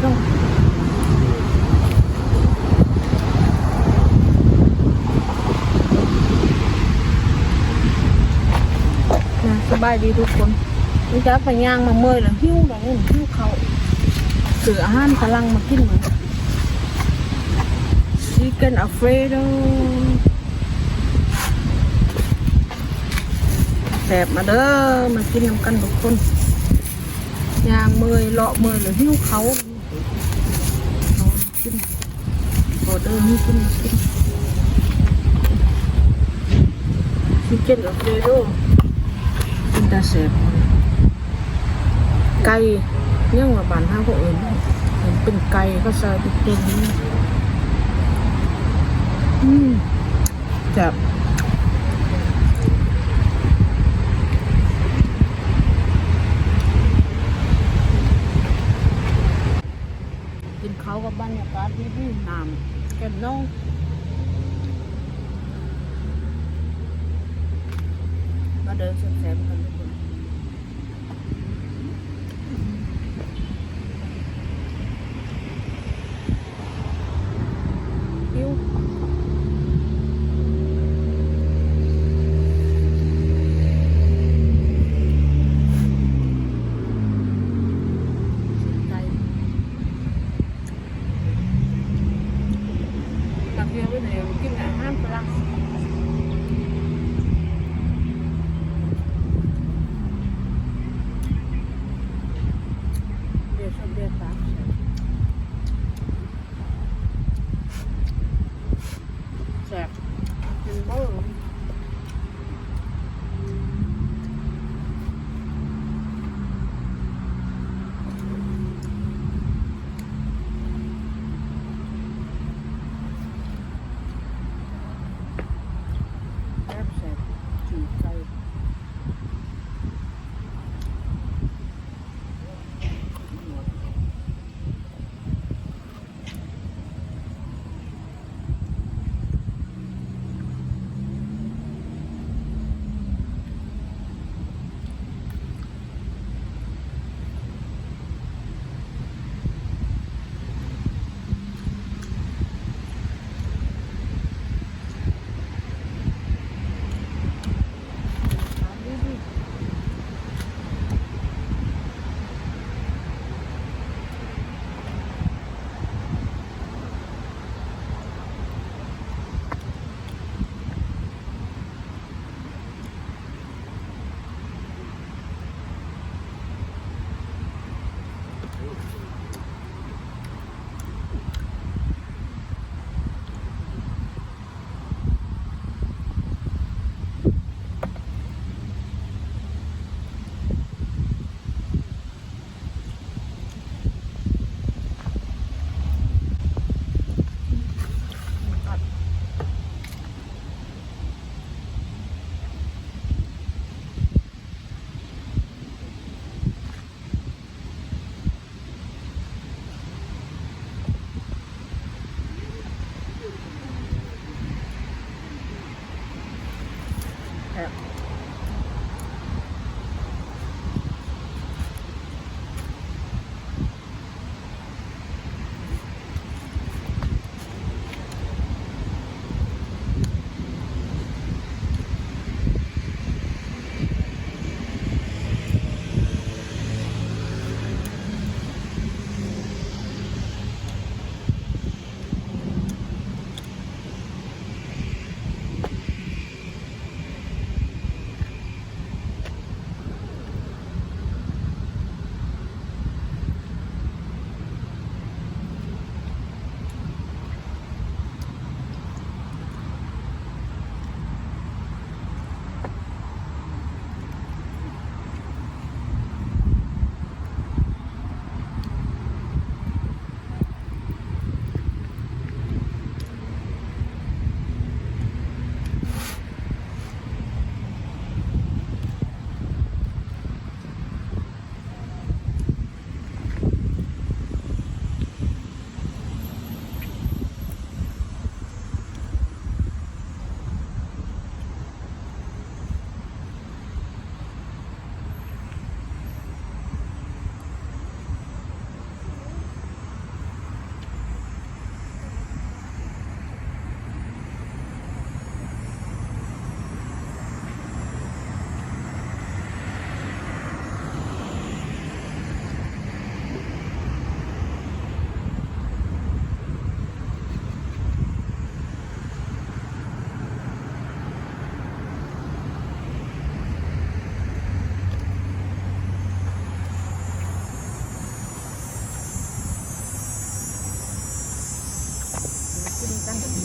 ນະ ສະບາຍດີທຸກຄົນ. ມັນຈະໄປຍ່າງມາເມື່ອຍແລ້ວ ຫິວແລ້ວ ຫິວເຂົ້າ. ຊື້ອາຫານຝຣັ່ງມາກິນ ຊິກເກັນອາເຟໂດ ແຊບ. ມາເດີ ມາກິນນຳກັນທຸກຄົນ. ຍ່າງເມື່ອຍ ເລາະເມື່ອຍແລ້ວຫິວເຂົ້າ. ກິນ ອໍເດີ ມີກິນ ກິນ ຊິກິນອາເຟໂດ ເປັນຕາແຊບ. ໄກ່ ຫຍັງວ່າບ້ານເຮົາເຂົາເອີ້ນ ເປັນໄກ່ ເຂົາໃສ່ເປັນ ອືມ ແຊບ. ກິນເຂົ້າກັບບັນຍາກາດດີໆ ນ້ຳແກ້ມໜອງ. ມາເດີ ແຊບໆ ກັນທຸກຄົນ. ຫິວ ໄກ່ ມາທ່ຽວໄປໄດ້ ກິນອາຫານຝຣັ່ງ ເບຍຊົດເບຍຕາ ແຊບ ກິນບໍ່ ແຊບໆ ຈີ່ໄກ່. ອືມ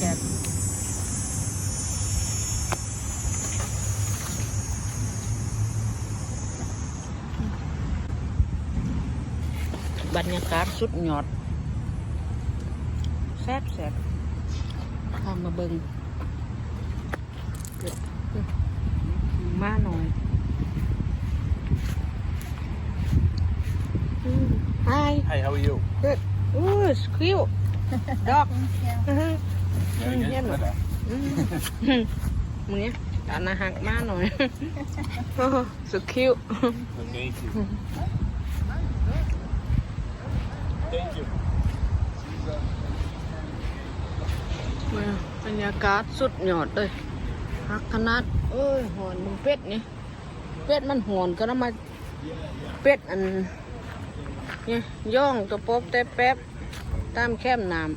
ບັນຍາກາດສຸດຍອດ ແຊບໆ ພາມາເບິ່ງ ໝານ້ອຍ. Hi. Hi, how are you? Good. Ooh, it's cute. Dog. Very good. ອືມ ເຫັນບໍ່? ອືມ ມື້ນີ້ຕາໜ້າຮັກ ໝານ້ອຍ. Oh, so cute. Thank you. Thank you. ບັນຍາກາດສຸດຍອດເລີຍ ຄັກຂະໜາດ. ໂອ້ຍ ຮ້ອນ ເບິ່ງເປັດນີ້ ເປັດມັນຮ້ອນ ກໍນຳມາ ເປັດອັນນີ້ ຍ່ອງຕະປົບແຕະແປັບຕາມແຄມນ້ຳ.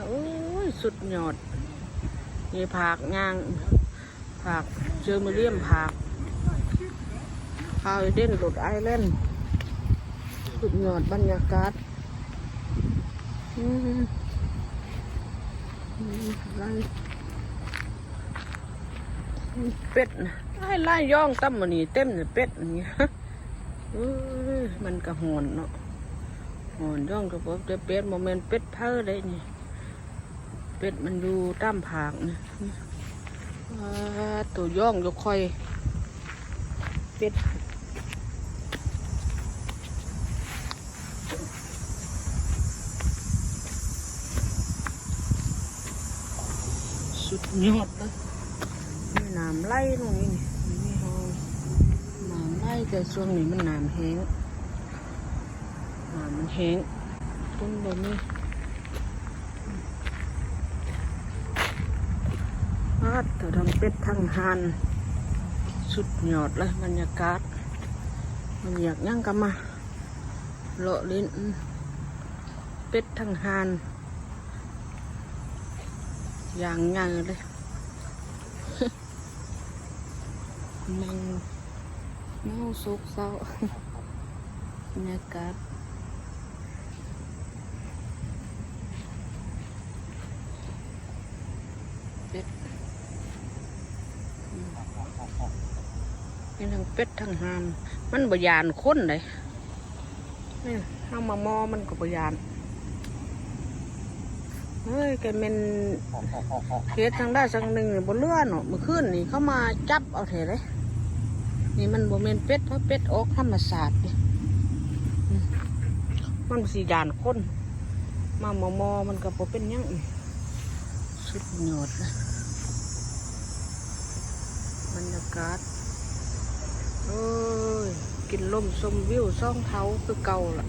ໂອ້ຍ ສຸດຍອດ ມີຜາກຍ່າງ ຜາກເຈີເມເຣຍມ ຜາກ Howden Rhode Island. ສຸດຍອດບັນຍາກາດ. ອືມ ອືມ ໄລ່ເປັດນະ ໄລ່ ໄລ່ຍ່ອງຕຳມື້ນີ້ ເຕັມເປັດນີ້. ເອີ ມັນກະຮ້ອນເນາະ ຮ້ອນ ຍ່ອງກະບໍ່ ແຕ່ເປັດ ບໍ່ແມ່ນເປັດເຜີເດ້ນີ້. ເປັດມັນຢູ່ຕາມຜາກນີ້. ປາດໂທ້ ຍ່ອງຢູ່ຂ້ອຍ ເປັດ ສຸດຍອດເລີຍ. ມີນ້ຳໄຫຼລົງນີ້ ນີ້ ນ້ຳໄຫຼ ແຕ່ຊ່ວງນີ້ມັນນ້ຳແຫ້ງ ນ້ຳມັນແຫ້ງ ຄົນບໍ່ມີ. ປາດໂທ້ ທັງເປັດທັງຫ່ານ ສຸດຍອດເລີຍບັນຍາກາດ. ມັນຢາກຫຍັງກໍມາເລາະຫຼິ້ນ ເປັດທັງຫ່ານ ຢ່າງໃຫຍ່ເລີຍ. ນັ່ງເຫງົາໂສກເສົ້າ ບັນຍາກາດ ເປັດ ມີທັງເປັດທັງຫ່ານ ມັນບໍ່ຢ້ານຄົນເດ້. ນີ້ ເຮົາມາມໍ່ມັນກໍບໍ່ຢ້ານ. ເຮີ້ຍ ກະແມ່ນເຂດທາງໃດທາງໜຶ່ງນີ້ບໍ່ເຫຼືອເນາະ. ມື້ຄືນນີ້ເຂົາມາຈັບເອົາແທ້ເດ້. ນີ້ມັນບໍ່ແມ່ນເປັດ ເພາະເປັດອອກທຳມະຊາດເດ້. ອືມ ມັນຊິຢ້ານຄົນ. ມາມໍ່ໆ ມັນກໍບໍ່ເປັນຫຍັງ. ສຸດຍອດເລີຍ ບັນຍາກາດ. ໂອ້ຍ ກິນລົມຊົມວິວສອງເຖົ້າຄືເກົ່າລະ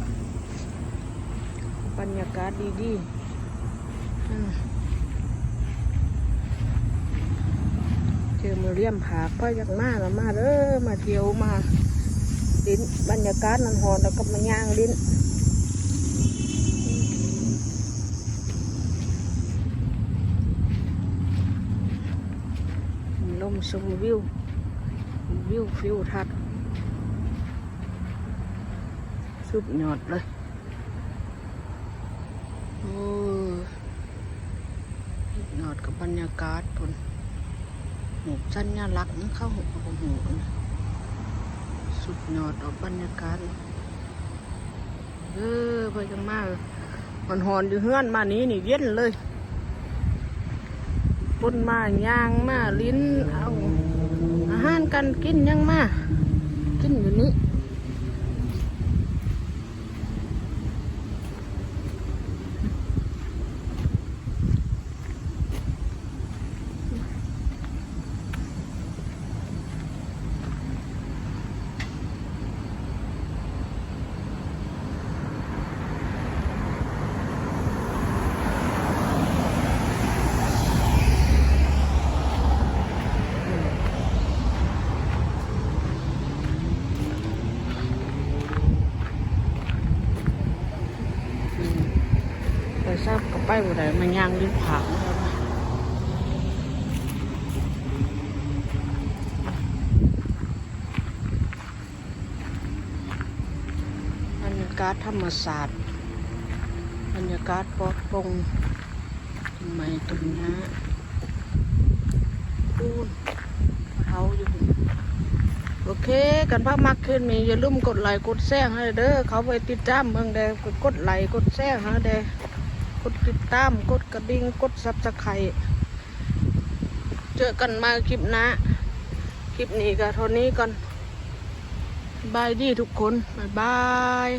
ບັນຍາກາດດີໆ. ອືມ ເຈີເມເຣຍມ ຜາກ ໃຜຢາກມາລະມາເດີ ມາທ່ຽວມາຫຼິ້ນ. ບັນຍາກາດມັນຮ້ອນ ແລ້ວກໍມາຍ່າງຫຼິ້ນ. ລົມຊົມວິວ ວິວທິວທັດ ສຸດຍອດເລີຍ. ໂອ້ ສຸດຍອດກັບບັນຍາກາດພຸ້ນ. ຮູບສັນຍາລັກນຳເຂົາ ເຮົາກໍບໍ່ຮູ້. ສຸດຍອດອອກບັນຍາກາດ. ເອີ ເພິ່ນຈັ່ງມາ ຮ້ອນໆ ຢູ່ເຮືອນ ມານີ້ນີ້ເຢັນເລີຍ. ຄົນມາຍ່າງມາຫຼິ້ນ ເອົາອາຫານການກິນຫຍັງມາກິນຢູ່ນີ້. ໄປໃສກໍໄປບໍ່ໄດ້ ມາຍ່າງຢູ່ຜາກ. ບັນຍາກາດທຳມະຊາດ ບັນຍາກາດປອດໂປ່ງ. ໄມ້ຕົ້ນຫຍ້າ ປູນເຮົາຢູ່. ໂອເຄ ຄັນໃຜມັກຄລິບນີ້ ຢ່າລືມກົດໄລກົດແຊໃຫ້ເດີ້. ເຂົ້າໄປຕິດຕາມເບິ່ງແດ່ ກົດໄລກົດແຊໃຫ້ແດ່ ກົດຕິດຕາມ ກົດກະດິ່ງ ກົດ Subscribe. ເຈີກັນໃໝ່ຄລິບໜ້າ. ຄລິບນີ້ກໍເທົ່ານີ້ກ່ອນ. ສະບາຍດີທຸກຄົນ. ບາຍບາຍ.